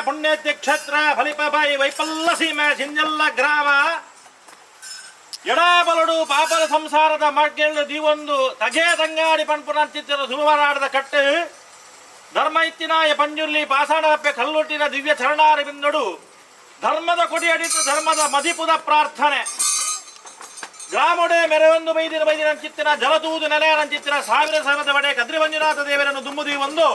ಪುಣ್ಯಕ್ಷೇತ್ರ ಫಲಿಪಬಾಯಿ ವೈಪಲ್ಲ ಸೀಮೆ ಸಿಂಜಲ್ಲ ಗ್ರಾಮ ಎಡಾಬಲಡು ಪಾಪದ ಸಂಸಾರದ ಮಗ್ಗೆಳ್ಳು ದೀವೊಂದು ತಗೆ ತಂಗಾಡಿ ಪನ್ಪುನಂಚಿತ್ತಿನ ಸುಮರಾಡದ ಕಟ್ಟು ಧರ್ಮ ಇತ್ತಿನಾಯ ಪಂಜುರ್ಲಿ ಪಾಷಾಣಪ್ಪೆ ಕಲ್ಲುಟ್ಟಿನ ದಿವ್ಯ ಚರಣಾರಿ ಬಿಂದಡು ಧರ್ಮದ ಕೊಡಿಯಡಿತು ಧರ್ಮದ ಮದಿಪುದ ಪ್ರಾರ್ಥನೆ ಗ್ರಾಮೊಡೆ ಮೆರವೊಂದು ಬೈದಿನ ಬೈದಿನ ಚಿತ್ತಿನ ಜಲತೂದು ನೆಲೆಯರಂಚಿತ್ತಿನ ಸಾವಿರ ಸಾವಿರದ ಬಡೆ ಕದ್ರಿ ಮಂಜುನಾಥ ದೇವರನ್ನು ದುಮ್ಮುದಿ ಒಂದು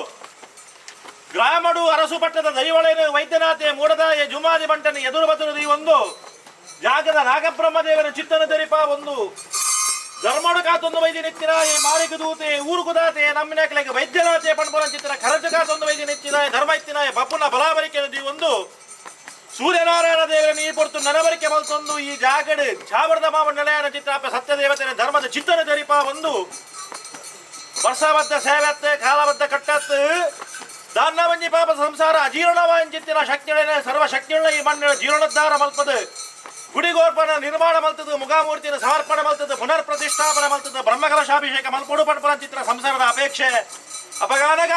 ಗ್ರಾಮಡು ಅರಸು ಪಟ್ಟದ ದೈವಳೇನು ವೈದ್ಯನಾಥೆ ಮೂಡದಾಯ ಜುಮಾದಿ ಬಂಟನ ಎದುರು ಬದುರು ಒಂದು ಜಾಗದ ನಾಗಬ್ರಹ್ಮ ದೇವರ ಚಿತ್ತನ ತೆರಿಪ ಒಂದು ಧರ್ಮಡು ಕಾತೊಂದು ವೈದ್ಯ ನಿತ್ತಿನ ಈ ಮಾರಿಗು ದೂತೆ ಊರುಗುದಾತೆ ನಮ್ಮಿನ ವೈದ್ಯನಾಥೆ ಪಣ್ಪುರ ಚಿತ್ತಿನ ಖರಜು ಕಾತೊಂದು ವೈದ್ಯ ನಿತ್ತಿನ ಧರ್ಮ ಇತ್ತಿನ ಬಪ್ಪುನ ಬಲಾಬರಿಕೆ ಒಂದು ಸೂರ್ಯನಾರಾಯಣ ದೇವರನ್ನು ಈ ಪೊರ್ತು ನನಬರಿಕೆ ಮಲ್ತೊಂದು ಈ ಜಾಗಡು ಚಾವರದ ಮಾವ ನೆಲೆಯನ ಚಿತ್ರ ಸತ್ಯದೇವತೆಯ ಧರ್ಮದ ಚಿತ್ತನ ತೆರಿಪ ಒಂದು ವರ್ಷಬದ್ಧ ಸೇವತ್ತೆ ಕಾಲಬದ್ಧ ಕಟ್ಟತ್ತು ದಾನ್ನವಂಜಿ ಪಾಪ ಸಂಸಾರ ಅಜೀರ್ಣವಾಂಚಿತ್ತಿನ ಶಕ್ತಿಗಳೇ ಸರ್ವ ಶಕ್ತಿಗಳ ಈ ಮಣ್ಣಿನ ಜೀರ್ಣೋದ್ಧಾರ ಮಲ್ಪದು ಗುಡಿಗೋರ್ಪಣ ನಿರ್ಮಾಣ ಮಲ್ತದು ಮುಖಾಮೂರ್ತಿನ ಸಮರ್ಪಣೆ ಮಲ್ತದು ಪುನರ್ ಪ್ರತಿಷ್ಠಾಪನೆ ಮಲ್ತದು ಬ್ರಹ್ಮಕಲಶಾಭಿಷೇಕ ಮಲ್ಪೊಡು ಪಡ್ಪನ ಚಿತ್ರ ಸಂಸಾರದ ಅಪೇಕ್ಷೆ. ಅಪಗಾನಗ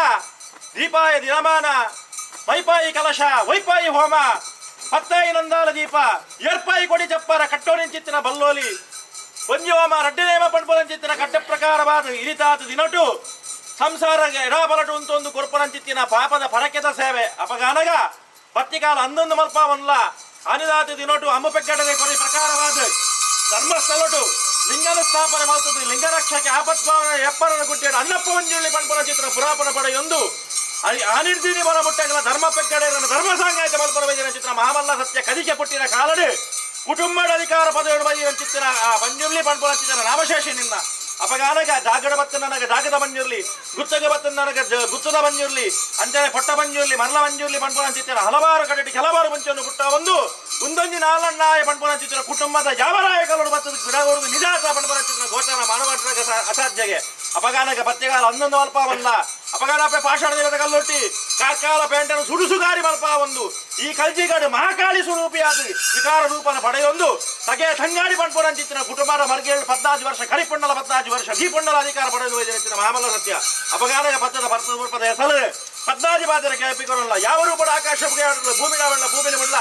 ದೀಪಾಯ ದಿನಮಾನ ವೈಪಾಯಿ ಕಲಶ ವೈಪಾಯಿ ಹೋಮ ಪತ್ತಾಯಿ ನಂದಾಲ ದೀಪ ಏರ್ಪಾಯಿ ಕೊಡಿ ಚಪ್ಪಾರ ಕಟ್ಟೋನಿಂಚಿತ್ತಿನ ಬಲ್ಲೋಲಿ ಒಂಜಿ ಹೋಮ ರಡ್ಡಿನೇಮ ಪಡ್ಪೊದಂಚಿತ್ತಿನ ಕಟ್ಟ ಪ್ರಕಾರವಾದ ಇರಿತಾತು ದಿನಟು ಸಂಸಾರ ಎಡಾಬಲಟು ಅಂತೊಂದು ಕೊರ್ಪನಂಚಿತ್ತಿನ ಪಾಪದ ಪರಕೆದ ಸೇವೆ. ಅಪಗಾನಗ ಪತ್ತಿಕಾಲ ಅಂದೊಂದು ಮಲ್ಪಾವನ್ಲ ಅನಿದಾತು ದಿನೋಟು ಅಮ್ಮ ಪೆಕ್ಕಟದೆ ಕೊರಿ ಪ್ರಕಾರವಾದ ಧರ್ಮಸ್ಥಳಟು ಲಿಂಗನ ಸ್ಥಾಪನೆ ಮಾಡ್ತದೆ ಲಿಂಗರಕ್ಷಕ್ಕೆ ಆಪತ್ಭಾವನ ಎಪ್ಪರನ ಗುಡ್ಡೇಡು ಅಣ್ಣಪ್ಪ ಮಂಜುಳ್ಳಿ ಪಣ್ಪನ ಚಿತ್ರ ಪುರಾಪನ ಪಡೆಯೊಂದು ಆನಿರ್ದಿನಿ ಬರ ಮುಟ್ಟಂಗಲ ಧರ್ಮ ಪೆಕ್ಕಡೆ ಧರ್ಮ ಸಾಂಗಾಯತ ಮಲ್ಪನ ವೈದ್ಯನ ಚಿತ್ರ ಮಹಾಮಲ್ಲ ಸತ್ಯ ಕದಿಕೆ ಪುಟ್ಟಿನ ಕಾಲಡು ಕುಟುಂಬದ ಅಧಿಕಾರ ಪದವಿಯನ್ನು ಬೈದಿನ ಚಿತ್ರ ಆ ಮಂಜುರ್ಲಿ ಪಣ್ಪನ ಚಿತ್ರ ರಾಮಶೇಷಿ ನಿನ್ನ ಅಪಗಾನಗ ಜಾಗಡ ಬತ್ತ ನನಗ ಜಾಗದ ಮಂಜುರ್ಲಿ ಗುತ್ತಗ ಬತ್ತ ನನಗ ಗುತ್ತದ ಮಂಜುರ್ಲಿ ಅಂಚನೆ ಪೊಟ್ಟ ಮಂಜುರ್ಲಿ ಮರಳ ಮಂಜುರ್ಲಿ ಪಣ್ಪನ ಚಿತ್ರ ಹಲವಾರು ಕಡೆ ಕೆಲವಾರು ಮುಂಚೆಯನ್ನು ಪುಟ್ಟ ಒಂದು ಒಂದೊಂದು ನಾಲಣ್ಣಾಯ ಪಣ್ಪನ ಚಿತ್ರ ಕುಟುಂಬದ ಯಾವರಾಯ ಕಲರು ಬತ್ತದ ಬಿಡಗೋಡು ನಿಜಾತ ಪಣ್ಪನ ಚಿತ್ರ ಗೋಚರ ಮಾನವ ಅಸಾಧ್ಯಗೆ. ಅಪಗಾನಗ ಪತ್ತೆಗಾಲ ಹನ್ನೊಂದು ಅಲ್ಪವಲ್ಲ ಅಪಗಾನಪೆ ಪಾಷಾಣ ದೇವತೆ ಕಲ್ಲೊಟ್ಟಿ ಕಾರ್ಕಾಲ ಪೇಂಟನ್ನು ಸುಡುಸುಗಾರಿ ಮಲ್ಪ ಒಂದು ಈ ಕಲ್ಜಿಗಾಡು ಮಹಾಕಾಳಿ ಸ್ವರೂಪಿಯಾದ ವಿಕಾರ ರೂಪನ ಪಡೆಯೊಂದು ತಗೆ ತಂಗಾಡಿ ಪಣ್ಪುರಂಚಿತ್ತಿನ ಕುಟುಂಬದ ಮರ್ಗೇಳು 14 ವರ್ಷ ಕರಿಪೊಣ್ಣಲ 14 ವರ್ಷ ದೀಪೊಣ್ಣಲ ಅಧಿಕಾರ ಪಡೆದು ವೈದ್ಯನ ಮಹಾಮಲ್ಲ ಸತ್ಯ. ಅಪಗಾನಗ ಪತ್ತದ ಭರ್ತದ ರೂಪದ ಹೆಸರು ಪದ್ನಾಜಿ ಪಾತ್ರ ಕೇಪಿಕೊರಲ್ಲ ಯಾವ ರೂಪದ ಆಕಾಶ ಭೂಮಿ ಭೂಮಿನ ಮುಳ್ಳ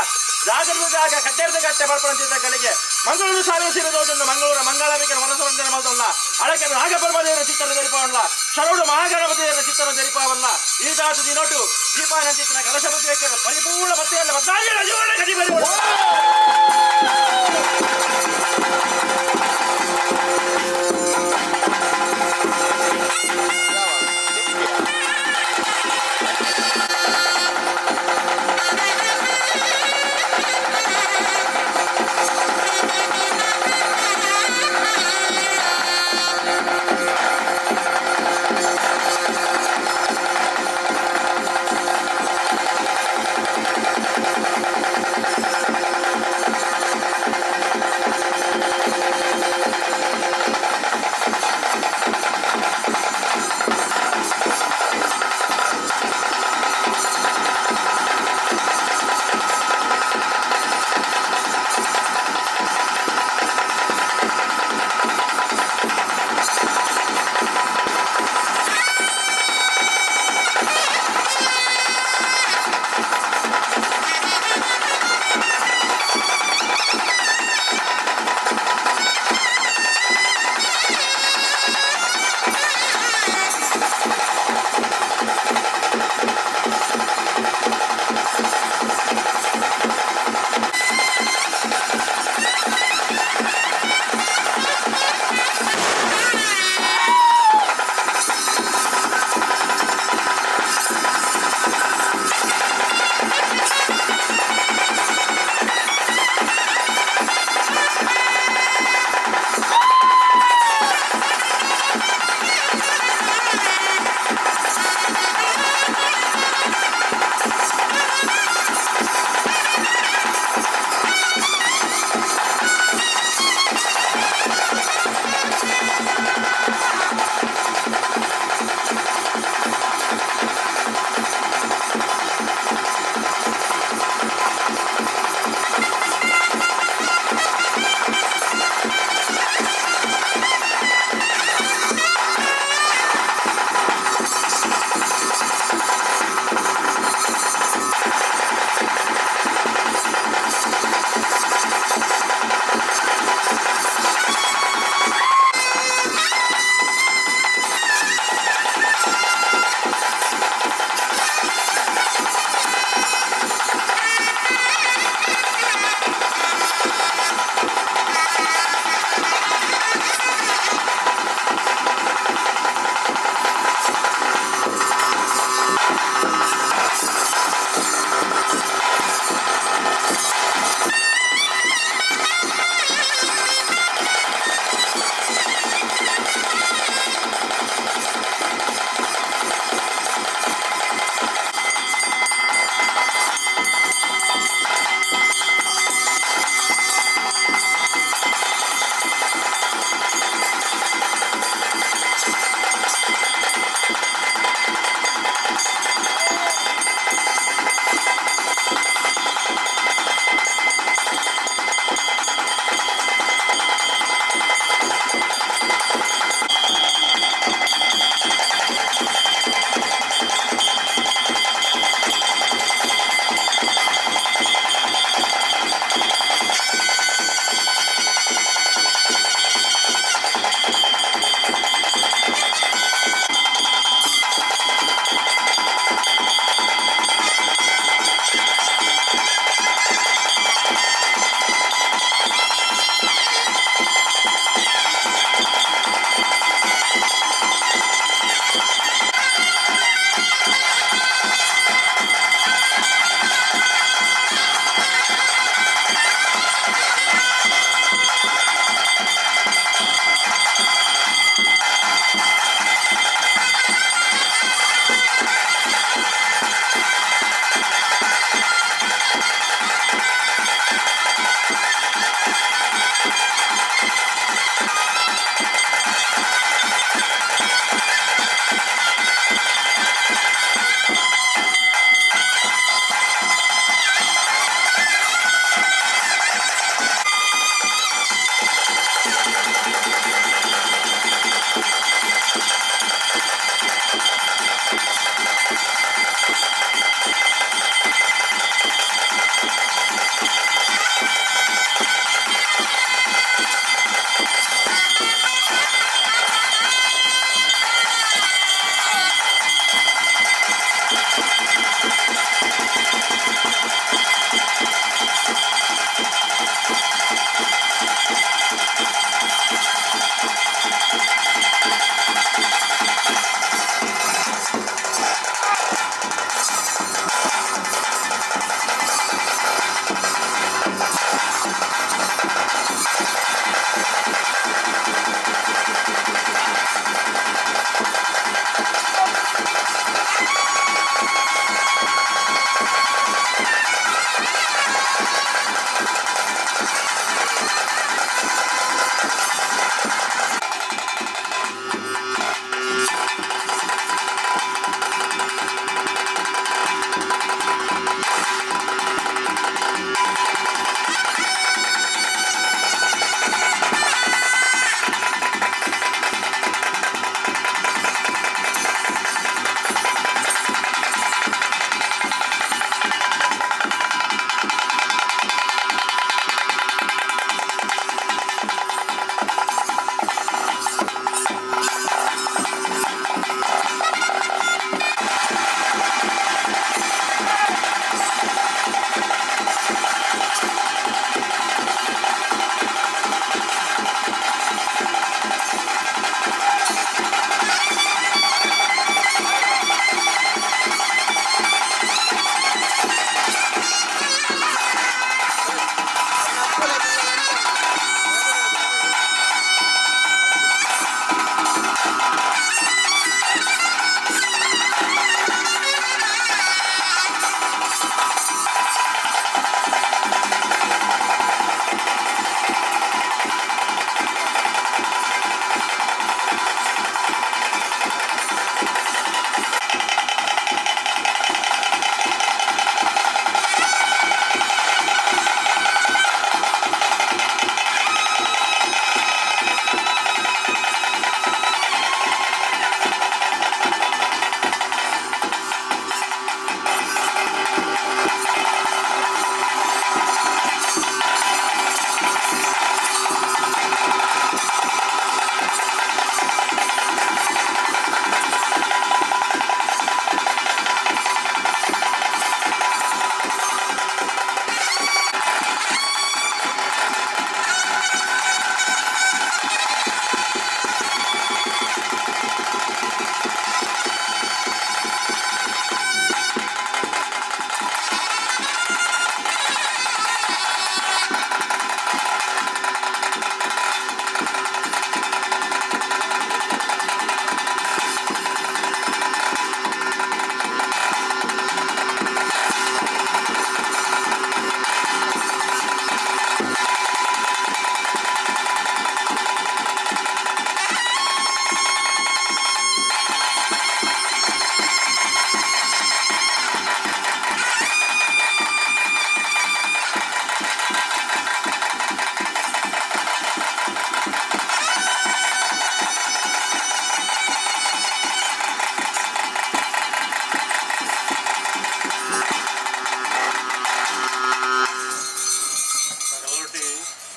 ಜಾಗರದ ಜಾಗ ಕಟ್ಟೆರದ ಕಟ್ಟೆ ಬರ್ಪಣಂತಿದ್ದ ಕಡೆಗೆ ಮಂಗಳೂರು ಸಾವಿರ ಸಿರದೋದನ್ನು ಮಂಗಳೂರ ಮಂಗಳಾಬಿಕನ ಮನಸರಂಜನೆ ಮಲ್ತಲ್ಲ ಅಳಕೆ ನಾಗಪರ್ವದೇವರ ಚಿತ್ರ ತೆರಿಪವಲ್ಲ ಶರವಣ ಮಹಾಗಣಪತಿಯವರ ಚಿತ್ರ ತೆರಿಪವಲ್ಲ ಈ ದಾಸು ದಿನೋಟು ದೀಪಾನ ಚಿತ್ರ ಕಲಶ ಬುದ್ಧಿ ಪರಿಪೂರ್ಣ ಪತ್ತೆಯಲ್ಲ ಜೀವನ ಗತಿ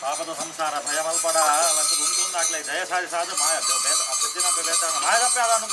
ಪಾಪದ ಸಂಸಾರ ಭಯ ಮಲ್ಪಡ ಲಂತ ಉಂಟು ಉಂದಾಗ್ಲೇ ಜಯ ಸಾಧಿಸಾದ ಮಾಯ ಬೇದ ಪ್ರತಿನ ಬೇತ ಮಾಯದಪ್ಪೆ ಆದ.